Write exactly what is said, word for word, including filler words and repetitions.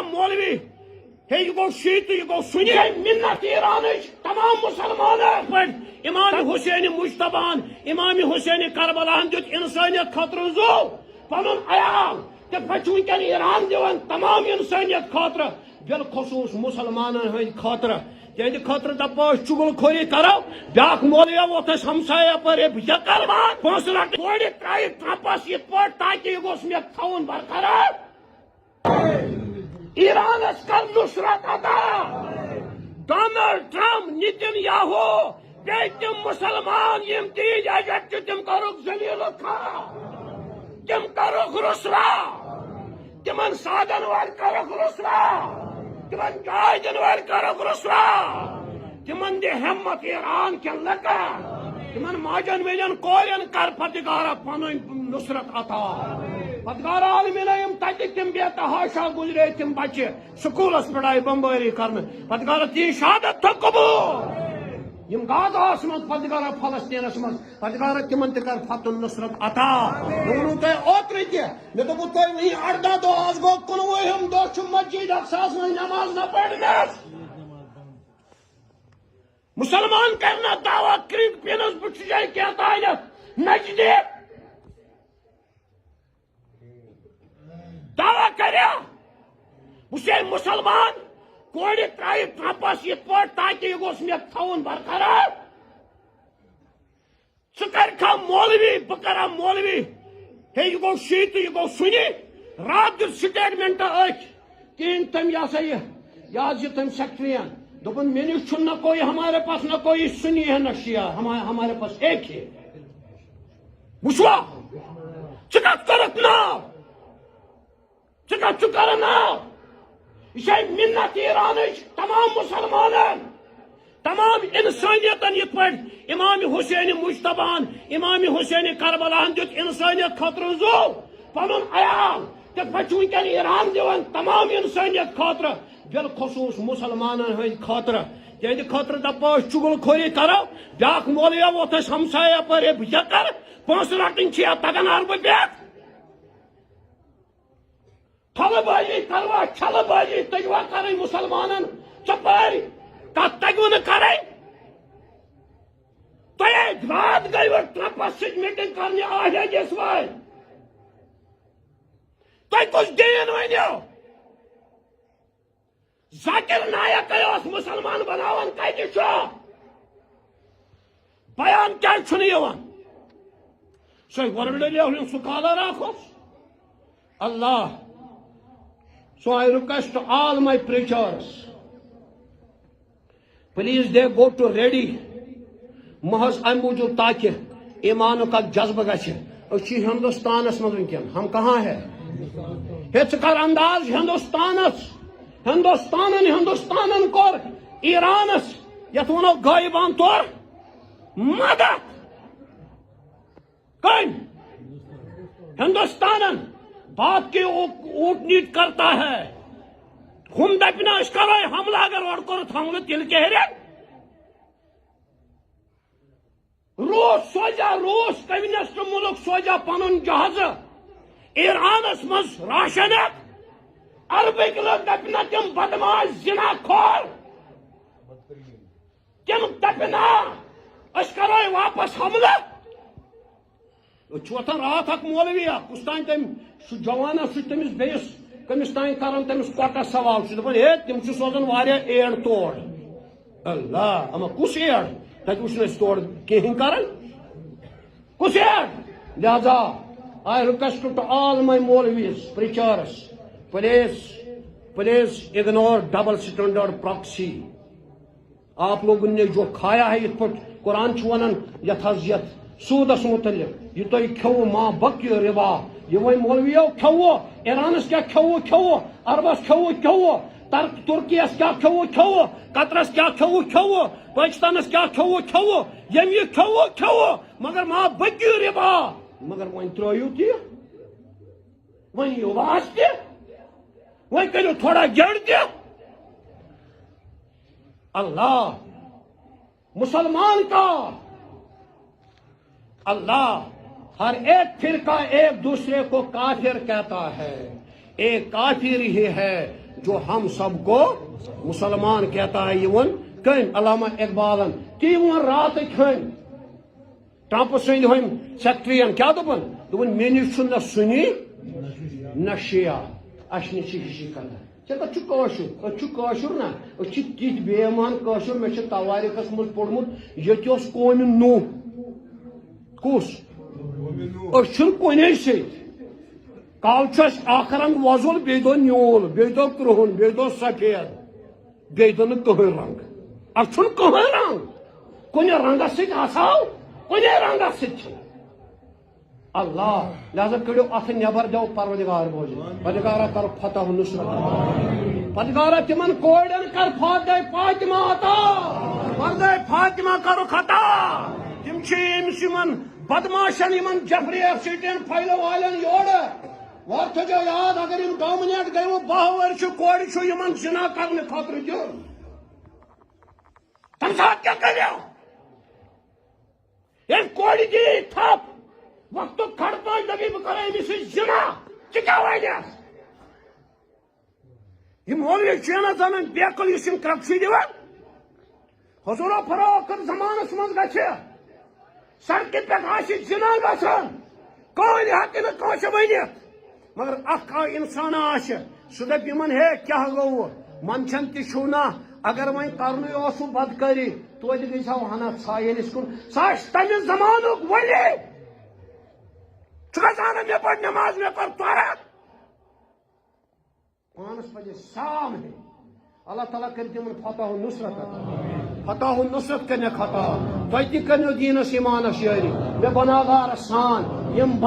مولوی، ہے، یہِ گوٚو شیعہ تہٕ یہِ گوٚو سُنی۔ ہے، منت ایرانٕچ تمام مسلمانن پٲٹھۍ۔ امام حسین مجتبیٰ ہن، امام حسین کربلا ہن دیُت انسانیت خٲطرٕ زُو پنُن عیال۔ تِتھ پٲٹھۍ چھُ وٕنکیٚن ایران دِوان تمام انسانیت خٲطرٕ، بالخصوص مسلمانن ہٕنٛدِ خٲطرٕ۔ تِہنٛدِ خٲطرٕ دپو أسۍ چُغل خوری کرو۔ بیاکھ مولوی ووت اَسہِ ہمسایہِ یپٲرۍ، ہے، بہٕ کیٛاہ کرٕ؟ پونٛسہٕ رٹہٕ کورِ ترٛایہِ ٹرمپس یِتھ پٲٹھۍ تاکہِ یہِ گوٚژھ مےٚ تھاوُن برقرار۔ ایرانس کر نصرت عطا۔ ڈونلڈ ٹرمپ، نتن یاہو، بیٚیہِ تِم مسلمان یِم تِہنٛدۍ ایجنٹ چھِ، تِم کرُکھ ذلیل و خوار، تِم کرُکھ رسوا، تِمن سادن وٲلۍ کرُکھ رسوا، تِمن جاے دِنہٕ وٲلۍ کرُکھ رسوا۔ تِمن دِ ہمت ایران کٮ۪ن لُکن، تِمن ماجن بیٚنٮ۪ن کورٮ۪ن کر پتگارا پنٕنۍ نصرت عطا۔ پتگارا عالمینہ یِم تتہِ تِم بے تحاشا گُزرے تِم بچہِ سکوٗلس پٮ۪ٹھ آیہِ بمبٲری کرنہٕ، پتگارا تِہنٛز شہادت تھٲو قبول۔ یِم غزہس منٛز، پتگارا فلسطینس منٛز، پتگارا تِمن تہِ کر فتح نصرت عطا۔ مےٚ ووٚنوُ تۄہہِ اوترٕ تہِ، مےٚ دوٚپوُ تۄہہِ وۄنۍ ارداہ دۄہ، آز گوٚو کُنوُہِم دۄہ چھُ مسجد اقصاہس منٛز نماز نہ پرنس۔ مسلمان کرنا دعویٰ کرنگ پینس بچ جائے کیا تانیتھ نزدیک دعویٰ کریا۔ بہٕ چھُسے مسلمان، کورِ ترٛایہِ ٹرمپس یِتھ پٲٹھۍ تاکہِ یہِ گوٚژھ مےٚ تھاوُن برقرار۔ ژٕ کر کھا مولوی، بہٕ کرا مولوی۔ ہے، یہِ گوٚو شیعہ تہٕ یہِ گوٚو سُنی۔ راتھ دیُت سٹیٹمنٹ أکۍ۔ کِہیٖنۍ تٔمۍ، یہِ ہسا یہِ، یہِ حظ یہِ تٔمۍ سیکٹرین۔ دوٚپُن، "مےٚ نِش چھُنہٕ نہ کوئی، ہمارے پاس نہ کوئی سنی ہے نہ شیعہ، ہما-، ہمارے پاس ایک ہی ہے۔" وٕچھوا؟ ژٕ کتھ کٔرٕکھ ناو؟ ژٕ کتھ چھُکھ کران ناو؟ یہِ چھے منت ایرانٕچ تمام مسلمانن، تمام انسانیتن، یِتھ پٲٹھۍ امام حسین مجتبیٰ ہن، امام حسین کربلا ہن دیُت انسانیت خٲطرٕ زُو پنُن عیال، تِتھ پٲٹھۍ چھُ وٕنکیٚن ایران دِوان تمام انسانیت خٲطرٕ، بالخصوص مسلمانن ہٕنٛدِ خٲطرٕ۔ تِہنٛدِ خٲطرٕ دپو أسۍ چُغل خوری کرو۔ بیاکھ مولوی ووت اَسہِ ہمسایہِ یپٲرۍ، ہے، بہٕ کیٛاہ کرٕ؟ پونٛسہٕ رٹٕنۍ چھِ یا تگان عربہٕ پٮ۪ٹھ؟ تھلہٕ بٲزی کروا، چھلہٕ بٲزی تجوا کرٕنۍ مسلمانن؟ ژۄپٲرۍ کتھ تگوٕ نہٕ کرٕنۍ؟ تۄہے راتھ گٔیوٕ ٹرمپس سۭتۍ میٹنگ کرنہِ آہے جسوارۍ۔ تۄہہِ کُس دین ؤنِو؟ ذاکر نایک اوس مسلمان بناوان کتہِ چھُ؟ بیان کیازِ چھُنہٕ یِوان؟ سُہ ورلڈ لیولہِ ہُنٛد سکالر اکھ اوس۔ اللہ۔ So I request to all my preachers, please they go to ready محض امہِ موٗجوٗب تاکہِ ایمانُک اکھ جذبہٕ گژھِ۔ أسۍ چھِ ہندوستانس منٛز وٕنکیٚن، ہم کہاں ہے؟ ہے، ژٕ کر انداز ہندوستانس، ہندوستانن، ہندوستانن کوٚر ایرانس، یتھ ونو غٲیبان طور، مدد۔ کٔمۍ؟ ہندوستانن۔ بات کی اوٹ نیٹ کرتا ہے۔ ہُم دپہِ نا أسۍ کرو حملہٕ، اگر اورٕ کوٚرُتھ حملہٕ تیٚلہِ کیٛاہ ہیٚرن؟ روٗس سوزیا، روٗس کمیونسٹ مُلک سوزیا پنُن جہازٕ ایرانس منٛز راشن ہٮ۪تھ؟ عربٕکۍ لُکھ دپہِ نا تِم بدماش زنا خور، تِم دپہِ نا أسۍ کرو واپس حملہٕ؟ أسۍ چھِ وۄتھان راتھ اکھ مولوی اکھ، کُس تام تٔمۍ سُہ جوان اکھ، سُہ چھُ تٔمِس بیٚیِس کٔمِس تام کران تٔمِس کۄٹس سوال، سُہ چھُ دپان، "ہے، تِم چھِ سوزان واریاہ ایڈ تور۔" اللہ، اما کُس ایڈ؟ تتہِ وٕچھ نہٕ أسۍ تور کِہیٖنۍ کران۔ کُس ایڈ؟ لہذا I request to all my maulvis, preachers, please, please ignore double standard proxy. آپ لوگوں نے جو کھایا ہے، یِتھ پٲٹھۍ قرآن چھُ وَنان، یَتھ حظ یَتھ سوٗدَس مُتعلِق، یہِ تۄہہِ کھیوٚوُ ما بقی رِبا، یہِ وۄنۍ مولویو کھیوٚوُ، ایرانَس کیٛاہ کھیوٚوُ کھیوٚوُ، عربَس کھیوٚوُ کھیوٚوُ، تر-، تُرکیَس کیٛاہ کھیوٚوُ کھیوٚوُ، قطرَس کیٛاہ کھیوٚوُ کھیوٚوُ، پٲکِستانَس کیٛاہ کھیوٚوُ کھیوٚوُ، ییٚمہِ یہِ کھیوٚوُ کھیوٚوُ، مگر ما بقی رِبا، مگر وۄنۍ ترٛٲیِو تہِ، وۄنۍ یِیِو واس تہِ، وۄنۍ کٔرِو تھوڑا گیٚڑ تہِ۔ اللہ، مسلمان کا، اللہ، ہر ایک فرقہ ایک دوسرے کو کافر کہتا ہے، ایک کافر ہی ہے جو ہم سب کو مسلمان کہتا ہے، یہِ ووٚن کٔمۍ؟ علامہ اقبالن۔ تی ووٚن راتٕکۍ ہن ٹرمپ سٕنٛدۍ ہُمۍ سیکرٹرین۔ کیٛاہ دوٚپُن؟ دوٚپُن، مےٚ نِش چھُ نہ سُنی نہ شیعہ، اَسہِ نِش چھِ ہِشی کَتھا۔ ژےٚ کَتھ چھُ کٲشُر؟ أسۍ چھُ کٲشُر نہ، أسۍ چھِ تِتھۍ بے ایمان کٲشُر۔ مےٚ چھِ توٲریٖخَس منٛز پوٚرمُت، ییٚتہِ اوس قومہِ نوح۔ کُس؟ أسۍ چھِنہٕ کُنے سۭتۍ۔ کالہٕ چھُ اَسہِ اَکھ رنٛگ وۄزُل، بیٚیہِ دۄہ نیوٗل، بیٚیہِ دۄہ کرٛہُن، بیٚیہِ دۄہ سفید، بیٚیہِ دۄہ نہٕ کٕہٕنۍ رنٛگ۔ اَسہِ چھُنہٕ کٕہٕنۍ رنٛگ۔ کُنہِ رنٛگَس سۭتۍ آسہو، کُنے رنٛگَس سۭتۍ چھِنہٕ۔ اللہ، لہذا کٔڑِو اَتھٕ نٮ۪بر، دِیو پروردگار بوزِ۔ پروردگارا، کر فتح و نصرت عطا۔ پروردگارا، تِمن کورٮ۪ن کر فاتحہ فاطمہ عطا۔ پردہ فاطمہ کرُکھ عطا۔ تِم چھِ أمِس یِمن بدماشن، یِمن جعفری ایکسیڈنٹ فایلہٕ والٮ۪ن یورٕ۔ وۄنۍ تھٲیزیو یاد، اگر یِم ڈومنیٹ گٔے، وۄنۍ باہ وٕہٕرۍ چھِ، کورِ چھُ یِمن زِنا کرنہٕ خٲطرٕ دیُن۔ تَمہِ ساتہٕ کیٛاہ کٔرِو؟ ییٚلہِ کورِ دِیہِ تھپھ، وقتُک کھڑ پٲٹھۍ دَپہِ، "بہٕ کَرٕ أمِس سۭتۍ زِنا"، ژٕ کیٛاہ وَنَس؟ یہِ مولوی چھُ نہ زَنان بیقل، یُس یِم کرٛکچہِ دِوان۔ حضوٗرو فرموو، ٲخٕر زمانَس منٛز گژھِ سڑکہِ پٮ۪ٹھ آسہِ زِنا گژھان، کانٛہہ ہیٚکہِ نہٕ کٲنٛسہِ ؤنِتھ۔ مگر اکھ آو اِنسان آسہِ، سُہ دَپہِ یِمن، "ہے، کیٛاہ گوٚو؟ منٛدچھان تہِ چھِو نا؟ اگر وۄنۍ کرنُے اوسوٕ بدکٲری، توتہِ گٔژھۍ ہاو ہنا ژھاے ییٚلہِ أسۍ کُن۔" سُہ آسہِ تَمہِ زمانُک ؤلی۔ ژٕ کَتھ زانَکھ مےٚ پٔر نٮ۪ماز، مےٚ کٔر تورات؟ پانَس پَزِ صاف ہے۔ اللہ تعالیٰ کٔرِتھ یِمَن فتح و نصرت عطا۔ فتح و نصرت کٔرِنَکھ عطا۔ تۄہہِ تہِ کٔرِو دیٖنَس ایٖمانَس یٲری۔ مےٚ بناو غارَس سان۔ یِم